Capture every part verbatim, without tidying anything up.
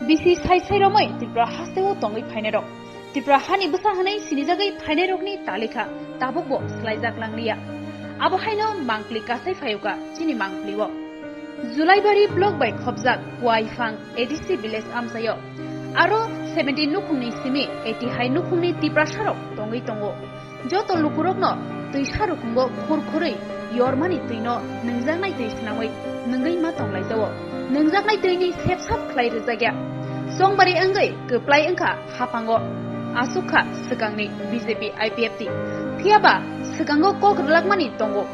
Bisi sai sai romwi Tripura hasteo tongwi phainairok, Tripura hani bwsa hwnwi sinijagwi phainairokni talikha tabukbo swlaijak langliya. Abo haino mangpli kasai phayokha chini mangpli-o. Julaibari block bai khopjak Kuaifang A D C village amchaio aro seventy nukhungni simi eighty hai nukhungni Tiprasarok tongwi tongo. Joto lukurokno twisa rukungo khur khurwi yormani twino nwngjaknai twi swnamwi nwngwi ma tonglaijao. Nwngjaknai twini sepsap khlai rwjakya. Chongbari wngwi kwplai wngkha haphango, aswk kha swkangni B J P I P F T. Phiyaba swkango kok rwlakmani tongo.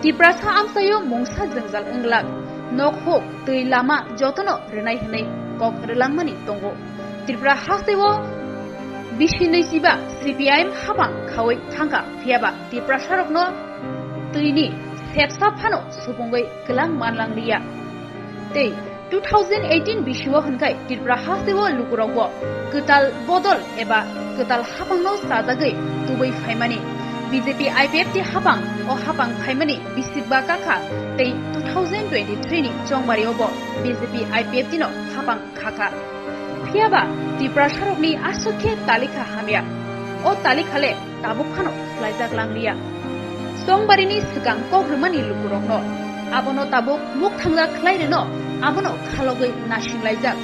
Tiprasa amchaio mungsa jwngjal wnglak, nok huk, twi lama jotono rwnai hwnwi kok rwlangmani tongo. Tripura hasteo bisi nwichiba C P I M haphang khaui thangkha, phiyaba Tiprasarokno twini sepsa phano supungwi kwlang manlangliya. Tei two thousand eighteen bisio hwnkhai Tripura hasteo lukurokbo kwtal bodol eba kwtal haphangno chajagwi tubui phaimani. B J P I P F T haphang o haphang phaimani bisikba kakha tei two thousand twenty-three ni chongbariobo B J P I P F T no haphang khakha. Phiyaba Tiprasarokni aswk khe talikha hamya. O talikhale tabuk phano swlaijak langliya. Chongbarini swkang kok rwmani lukurokno abono tabuk muk thangjak khlai rwno abono khalogwi naisinglaijak.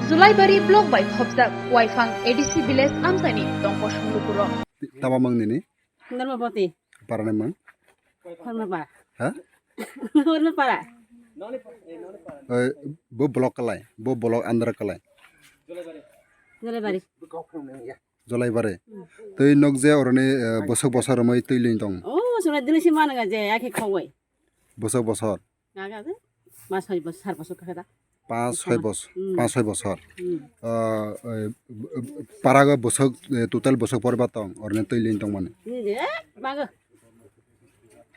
Julaibari block bai khopjak Waifang A D C village amchaini tongkosong lukurok. Tama mang nini? Dharmapati. Parani mang? Dharmapara. Ha? Dharmapara. Oi, bo block kalai, bo block andra kalai. Jolaibari. Jolaibari. Tei nok je oroni, eh, bosok bosor romoi twi lin tong. Oh, sura dili si mana ga je, ake khogoi. Bosok bosor. Gaga de. Mas hoi bosor, sar bosor kaka da. Pas hoi bos-, hmm, pas hoi bosor. Hmm. Ah, eh, parago bosok, eh, total bosok porba tong, orne twi lin tong mani. Ni de, bago.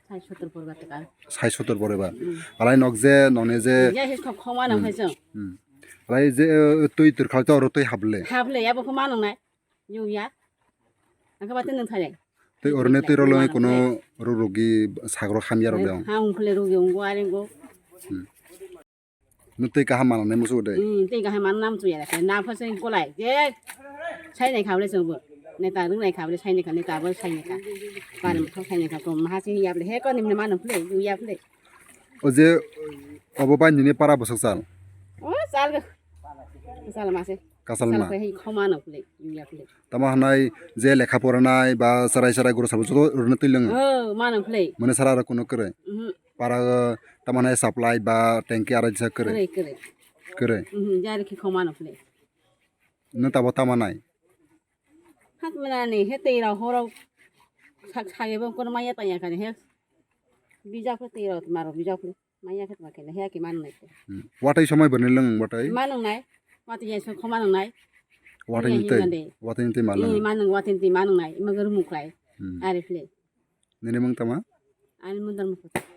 Sai sotor porba tong. Sai sotor porba. Hmm. Alai nok je, none je. Ya, he khok khoma nang hmm, hai jong. Hmm. Alai je, eh, twi tur khal to oro twi hable. Hable, ya bo khoma nang nai. Yung ya. Angka batin nang thai. Tei orne twi rolo kono ro rogi sagro hamya rok dong. Ha ungkhle rogi unggo arengo. Hmm. Nwng twi kaham mananai muchungo de? Hmm, twi kaham mananai muchungo ya, na pha sing kolai, je. Sainai kha bole chwngbo. Neta rwngnai kha bole sainai kha, neta bo sainai kha. Bari motho sainai kha, kom maha sing ya bole, he ko nimne mano phle, ya phle. O je, obo bai nini para bwswk chal? O, chal go. Chal ma se. Kasal ma? Chal ko he khoma no phle, ya phle. Tamo hanai je lekha poranai ba sarai sarai guru sabo joto rwna twi lwngo? O, mano phle. Mane sara ro kuno kwrwi? Mhm. Para, eh, tamane supply ba tanki ara jisa kwrwi? Kwrwi, kwrwi. Kwrwi? Mhm, jari khe khoma no phle. Nwng tabo tama nai? Hat manani, he twi rok horok sak sagi bo kono maya tanya kani he. Bijak phe twi rok maro bijak phe. Maya khe tma khe he ki man nai. Hmm. Watwi somoi bwrwni lwng watwi? Man nai. Watwi ya so khoma nai. Watwi ni twi? Watwi ni twi man nai. Man nai, watwi ni twi man nai. Ima guru muklai. Hmm. Ari phle. Nini mung tama? Ani mung dharma pati.